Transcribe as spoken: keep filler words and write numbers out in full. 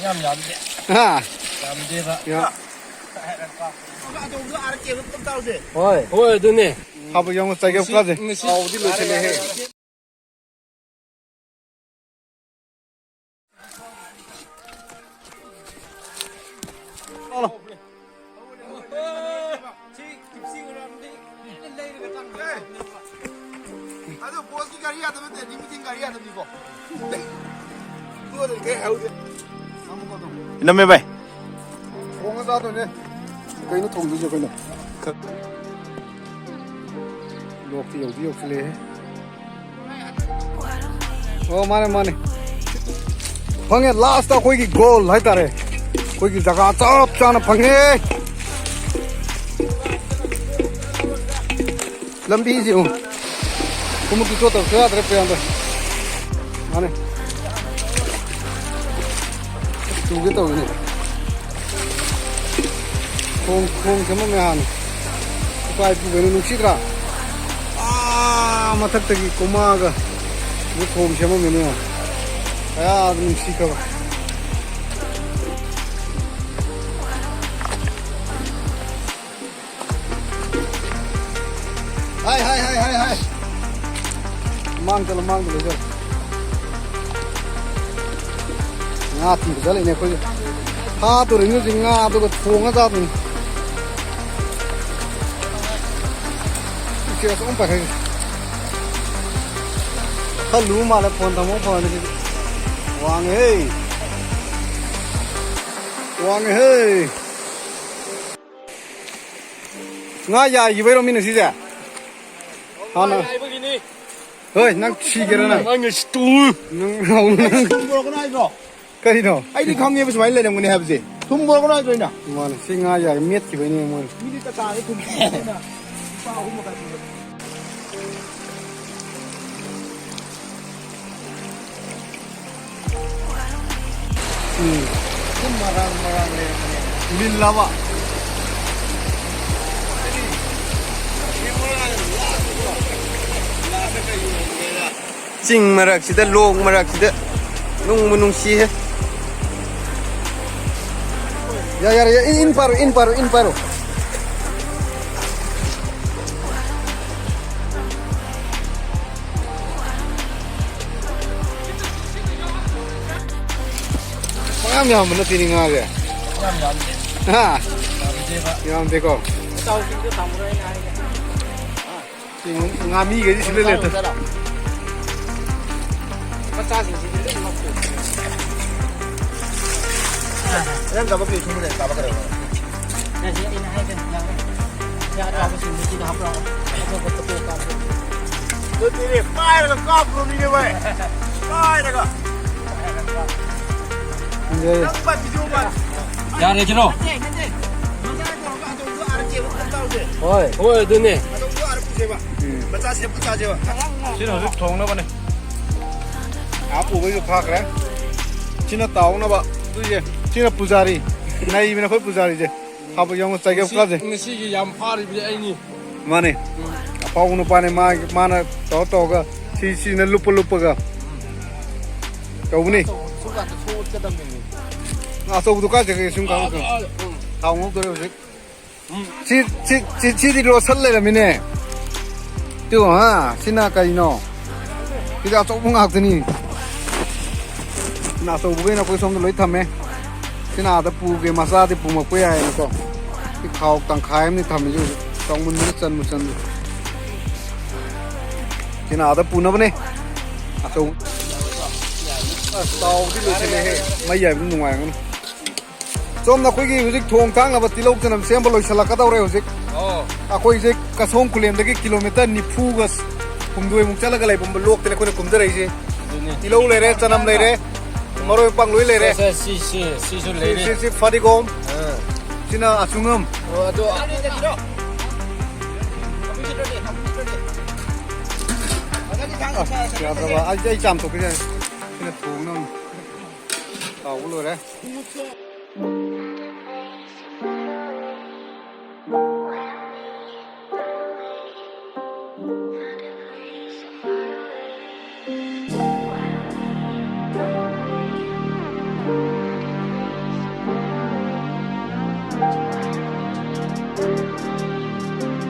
ꯌꯥꯝ ꯌꯥꯝꯗꯦ꯫ ꯍꯥ? ꯌꯥꯝꯗꯦꯕ꯫ ꯌꯥ-, ꯑꯆꯧꯕꯗꯣ ꯑꯥꯗ ꯀꯦꯝꯗ ꯄꯨꯂꯞ ꯆꯥꯔꯨꯁꯦ꯫ ꯍꯣꯏ꯫ ꯍꯣꯏ, ꯑꯗꯨꯅꯦ꯫ ꯍꯥꯎꯕ ꯌꯥꯎꯅ ꯆꯥꯏꯒꯦ ꯉꯁꯤ, ꯀꯥꯁꯦ꯫ ꯉꯁꯤ ꯍꯥꯎꯕꯗꯤ ꯂꯣꯏꯁꯤꯜꯂꯦꯍꯦ꯫ ꯑꯗꯨ ꯕꯣꯁꯀꯤ ꯒꯥꯔꯤ ꯌꯥꯗꯕ ꯅꯠꯇꯦ, ꯂꯤꯃꯨꯖꯤꯟ ꯒꯥꯔꯤ ꯌꯥꯗꯕꯅꯤꯀꯣ꯫ ꯑꯗꯨ ꯑꯣꯏꯔꯗꯤ ꯀꯩ ꯍꯥꯏꯍꯧꯗꯦ꯫ ꯅꯝꯃꯦ ꯚꯥꯏ꯫ ꯊꯣꯡꯉ ꯆꯥꯗꯣꯏꯅꯦ꯫ ꯀꯩꯅꯣ ꯊꯣꯡꯗꯣꯏꯁꯦ ꯑꯩꯈꯣꯏꯅ? ꯂꯣꯛꯇꯤ ꯌꯧꯗꯤ ꯌꯧꯁꯤꯜꯂꯛꯑꯦ꯫ ꯑꯣ, ꯃꯥꯅꯦ, ꯃꯥꯅꯦ꯫ ꯐꯪꯉꯦ, ꯂꯥꯁꯇ ꯑꯩꯈꯣꯏꯒꯤ ꯒꯣꯜ ꯍꯥꯏꯇꯥꯔꯦ꯫ ꯑꯩꯈꯣꯏꯒꯤ ꯖꯒꯥ ꯆꯞ ꯆꯥꯅ ꯐꯪꯉꯦ꯫ ꯂꯝꯕꯤꯁꯤ ꯌꯦꯡꯉꯨ꯫ ꯈꯨꯃꯨꯛꯀꯤ ꯆꯣꯠꯇꯕꯁꯨ ꯌꯥꯗ꯭ꯔꯦ, ꯄ꯭ꯔꯤꯌꯥꯟꯗ꯫ ꯃꯥꯅꯦ꯫ ꯇꯨꯒꯦ ꯇꯧꯋꯤꯅꯦ꯫ ꯈꯣꯡ, ꯈꯣꯡ ꯁꯦꯝꯃꯝꯃꯦ ꯍꯥꯟꯅ꯫ ꯏꯄꯥ ꯏꯄꯨꯈꯩꯅ ꯅꯨꯡꯁꯤꯗ꯭ꯔꯥ? ꯑꯥ, ꯃꯊꯛꯇꯒꯤ ꯀꯨꯝꯃꯛꯑꯒ ꯑꯃꯨꯛ ꯈꯣꯡ ꯁꯦꯝꯃꯝꯃꯤꯅꯦ ꯌꯦꯡꯉꯣ꯫ ꯀꯌꯥꯗ ꯅꯨꯡꯁꯤꯈ꯭ꯔꯕ꯫ ꯍꯥꯏ, ꯍꯥꯏ, ꯍꯥꯏ, ꯍꯥꯏ, ꯍꯥꯏ꯫ ꯃꯥꯡ ꯆꯠꯂꯣ, ꯃꯥꯡꯗ ꯂꯩꯖꯔꯣ꯫ ꯉꯥ ꯊꯤꯕ ꯆꯠꯂꯤꯅꯦ ꯑꯩꯈꯣꯏꯁꯨ꯫ ꯐꯥꯗꯣꯔꯤꯅꯤ ꯍꯧꯖꯤꯛ ꯉꯥ, ꯑꯗꯨꯒ ꯊꯣꯡꯉ ꯆꯥꯗꯣꯏꯅꯤ꯫ ꯎꯆꯦꯛ ꯑꯆꯧꯕ ꯑꯃ ꯄꯥꯏꯈꯠꯈ꯭ꯔꯦ꯫ ꯈꯔ ꯂꯨ ꯃꯥꯜꯂꯦ, ꯐꯣꯟ ꯊꯝꯃꯣ, ꯐꯣꯟꯁꯤꯗꯤ꯫ ꯋꯥꯡꯉꯦꯍꯦ꯫ ꯋꯥꯡꯉꯦꯍꯦ꯫ ꯉꯥ ꯌꯥꯏꯈꯤꯕꯩꯔꯣ ꯃꯤꯅ ꯁꯤꯁꯦ? ꯍꯥꯟꯅ꯫ ꯌꯥꯏꯕꯒꯤꯅꯤ꯫ ꯍꯣꯏ, ꯅꯪ ꯁꯤꯒꯦꯔꯥ ꯅꯪ? ꯅꯪ ꯉꯁꯤ ꯇꯨ꯫ ꯅꯪ, ꯅꯪ꯫ ꯊꯨꯝ ꯃꯣꯔꯣꯛꯀꯅꯣ ꯍꯥꯏꯗ꯭ꯔꯣ? ꯀꯔꯤꯅꯣ? ꯑꯩꯗꯤ ꯈꯪꯉꯦꯕ ꯁꯨꯃꯥꯏꯅ ꯂꯩꯔꯝꯒꯅꯤ ꯍꯥꯏꯕꯁꯦ꯫ ꯊꯨꯝ ꯃꯣꯔꯣꯛꯀꯅꯣ ꯍꯥꯏꯗ꯭ꯔꯣ ꯑꯩꯅ? ꯃꯥꯅꯦ, ꯁꯤ ꯉꯥ ꯌꯥꯏ ꯃꯦꯠꯈꯤꯕꯩꯅꯦ ꯃꯣꯏꯅ꯫ ꯃꯤꯗꯤ ꯇꯇꯥꯗ ꯊꯨꯝ ꯂꯨꯄꯥ ꯑꯍꯨꯝ ꯃꯈꯥꯏ ꯄꯤꯕ꯫ ꯎꯝ꯫ ꯁꯨꯝ ꯃꯔꯥꯡ ꯃꯔꯥꯡ ꯂꯩꯔꯝꯕꯅꯦ꯫ ꯂꯤꯜꯂꯕ? ꯆꯤꯡ ꯃꯔꯛꯁꯤꯗ, ꯂꯣꯛ ꯃꯔꯛꯁꯤꯗ ꯅꯨꯡꯕꯨ ꯅꯨꯡꯁꯤꯍꯦ꯫ ꯌꯥꯔꯦ, ꯌꯥꯔꯦ, ꯏꯟ, ꯏꯟ ꯄꯥꯏꯔꯣ, ꯏꯟ ꯄꯥꯏꯔꯣ, ꯏꯟ ꯄꯥꯏꯔꯣ꯫ ꯃꯌꯥꯝ ꯌꯥꯝꯕ ꯅꯠꯇꯦꯅꯦ ꯉꯥꯁꯦ꯫ ꯌꯥꯝ ꯌꯥꯝꯗꯦ꯫ ꯍꯥ? ꯌꯥꯝꯗꯦꯕ꯫ ꯌꯥꯝꯗꯦꯀꯣ? ꯆꯥꯎꯁꯤꯡꯗꯣ ꯊꯝꯃꯔꯣꯏ ꯑꯩꯅ ꯍꯥꯏꯒꯦ꯫ ꯁꯤ ꯉꯥꯃꯤꯈꯩꯗꯤ ꯁꯤꯗ ꯂꯩꯇ꯫ ꯃꯆꯥꯁꯤꯡꯁꯤꯗꯤ ꯂꯣꯏ ꯉꯧꯊꯣꯛꯑꯦ꯫ ꯅꯪ ꯊꯕꯛ ꯀꯩ ꯁꯨꯕ ꯂꯩ? ꯊꯕꯛ ꯀꯩꯗꯧꯕ? ꯅꯠꯇꯦ, ꯑꯩꯅ ꯍꯥꯏꯒꯦ, ꯌꯥꯔꯦ꯫ ꯌꯥꯔꯦ, ꯆꯥꯕꯁꯤꯡꯗꯨ ꯁꯤꯗ ꯍꯥꯞꯄ꯭ꯔꯣ? ꯑꯇꯣꯞꯄ ꯐꯣꯇꯣ ꯀꯥꯞꯄꯣ꯫ ꯑꯗꯨꯗꯤ ꯄꯥꯏꯔꯒ ꯀꯥꯞꯄ꯭ꯔꯣ ꯃꯤꯅꯦ ꯚꯥꯏ? ꯄꯥꯏꯔꯒ꯫ ꯅꯪ ꯚꯥꯏ ꯚꯤꯗꯤꯑꯣ ꯚꯥꯏ꯫ ꯌꯥꯔꯦ, ꯀꯩꯅꯣ? ꯅꯠꯇꯦ, ꯅꯠꯇꯦ꯫ ꯃꯆꯥ ꯇꯧꯔꯒ ꯑꯆꯧꯕꯗꯣ ꯑꯥꯗ ꯆꯦꯟꯕ ꯈꯛꯇꯪ ꯇꯧꯁꯦ꯫ ꯍꯣꯏ꯫ ꯍꯣꯏ, ꯑꯗꯨꯅꯦ꯫ ꯑꯆꯧꯕꯗꯣ ꯑꯥꯗ ꯄꯨꯁꯦꯕ꯫ ꯎꯝ꯫ ꯃꯆꯥ ꯁꯦꯝꯕ ꯆꯥꯁꯦꯕ꯫ ꯁꯤꯅ ꯍꯧꯖꯤꯛ ꯊꯣꯡꯅꯕꯅꯦ꯫ ꯑꯥ ꯄꯨꯕꯩꯁꯨ ꯐꯥꯈ꯭ꯔꯦ꯫ ꯁꯤꯅ ꯇꯥꯎꯅꯕ꯫ ꯑꯗꯨꯏꯁꯦ꯫ ꯁꯤꯅ ꯄꯨꯖꯥꯔꯤ꯫ ꯅꯩꯕꯅꯦ ꯑꯩꯈꯣꯏ ꯄꯨꯖꯥꯔꯤꯁꯦ꯫ ꯍꯥꯕ ꯌꯦꯡꯉꯣ, ꯆꯥꯏꯒꯞ ꯉꯁꯤ, ꯀꯥꯁꯦ꯫ ꯉꯁꯤꯒꯤ ꯌꯥꯝ ꯐꯥꯔꯤꯕꯁꯦ ꯑꯩꯅꯤ꯫ ꯃꯥꯅꯦ꯫ ꯑꯐꯥꯎꯕ ꯅꯨꯄꯥꯅꯦ꯫ ꯃꯥ, ꯃꯥꯅ ꯇꯧꯔ ꯇꯧꯔꯒ ꯁꯤ, ꯁꯤꯅ ꯂꯨꯞꯄ ꯂꯨꯞꯄꯒ ꯇꯧꯕꯅꯤ꯫ ꯑꯆꯧꯕ ꯁꯨꯝ ꯀꯥꯟꯗ ꯁꯣꯠꯀꯗꯕꯅꯦꯃꯤ꯫ ꯑꯆꯧꯕꯗꯣ ꯀꯥꯏ ꯆꯠꯈ꯭ꯔꯦ? ꯁꯨꯝ ꯀꯥꯟꯗ ꯑꯥ, ꯑꯥ, ꯎꯝ꯫ ꯊꯥꯎ ꯉꯧꯗꯣꯔꯦ ꯍꯧꯖꯤꯛ꯫ ꯎꯝ꯫ ꯁꯤ, ꯁꯤ, ꯁꯤ, ꯁꯤꯗꯤ ꯂꯣꯁꯟ ꯂꯩꯔꯝꯃꯤꯅꯦ꯫ ꯇꯨ, ꯍꯥ? ꯁꯤꯅ ꯀꯔꯤꯅꯣ? ꯁꯤꯗꯤ ꯑꯆꯧꯕ ꯉꯥꯛꯇꯅꯤ꯫ ꯁꯤꯅ ꯑꯆꯧꯕꯈꯩꯅ ꯑꯩꯈꯣꯏ ꯁꯣꯝꯗ ꯂꯣꯏ ꯊꯝꯃꯦ꯫ ꯁꯤꯅ ꯑꯥꯗ ꯄꯨꯒꯦ, ꯃꯆꯥꯗꯤ ꯄꯨꯃꯛꯄ ꯌꯥꯏꯅꯀꯣ꯫ ꯁꯤ ꯈꯥꯎ ꯇꯪꯈꯥꯏ ꯑꯃꯅꯤ ꯊꯝꯃꯤꯁꯦ ꯍꯧꯖꯤꯛ꯫ ꯆꯥꯎꯃꯟꯗꯅ ꯆꯟꯕꯨ ꯆꯟꯗꯦ꯫ ꯁꯤꯅ ꯑꯥꯗ ꯄꯨꯅꯕꯅꯦ꯫ ꯑꯆꯧꯕ꯫ ꯑꯁ, ꯇꯥꯎꯕꯗꯤ ꯂꯣꯏꯁꯤꯜꯂꯦꯍꯦ꯫ ꯃꯩ ꯌꯥꯏꯕꯗꯤ ꯅꯨꯡꯉꯥꯏꯔꯝꯒꯅꯤ꯫ ꯁꯣꯝꯅ ꯑꯩꯈꯣꯏꯒꯤ ꯍꯧꯖꯤꯛ ꯊꯣꯡ ꯊꯥꯛꯅꯕ ꯇꯤꯜꯍꯧ ꯆꯅꯝ ꯁꯦꯝꯕ ꯂꯣꯏꯁꯤꯜꯂꯛꯀꯗꯧꯔꯦ ꯍꯧꯖꯤꯛ꯫ ꯑꯣ꯫ ꯑꯩꯈꯣꯏꯁꯦ ꯀꯁꯣꯝ ꯈꯨꯂꯦꯟꯗꯒꯤ ꯀꯤꯂꯣꯃꯤꯇꯔ ꯅꯤꯐꯨꯒ ꯍꯨꯝꯗꯣꯏꯃꯨꯛ ꯆꯠꯂꯒ ꯂꯩꯕ ꯂꯣꯛꯇꯅꯦ ꯑꯩꯈꯣꯏꯅ ꯀꯨꯝꯊꯔꯛꯏꯁꯦ꯫ ꯑꯗꯨꯅꯤ꯫ ꯇꯤꯜꯍꯧ ꯂꯩꯔꯦ, ꯆꯅꯝ ꯂꯩꯔꯦ, ꯃꯔꯣꯏ ꯃꯄꯥꯡ ꯂꯣꯏ ꯂꯩꯔꯦ꯫ ꯁꯦ, ꯁꯦ, ꯁꯤ, ꯁꯤ, ꯁꯤꯁꯨ ꯁꯤ, ꯂꯩꯔꯦ꯫ ꯁꯤ, ꯁꯤ ꯐꯗꯤꯒꯣꯝ꯫ ꯑꯥ꯫ ꯁꯤꯅ ꯑꯆꯨꯉꯝ꯫ ꯑꯣ, ꯑꯗꯣ꯫ ꯑꯁ, ꯌꯥꯗ꯭ꯔꯕ꯫ ꯑꯩ, ꯑꯩ ꯆꯥꯝꯊꯣꯛꯈꯤꯒꯦ꯫ ꯁꯤꯅ ꯊꯣꯡꯅꯕ꯫ ꯇꯥꯎꯕ ꯂꯣꯏꯔꯦ꯫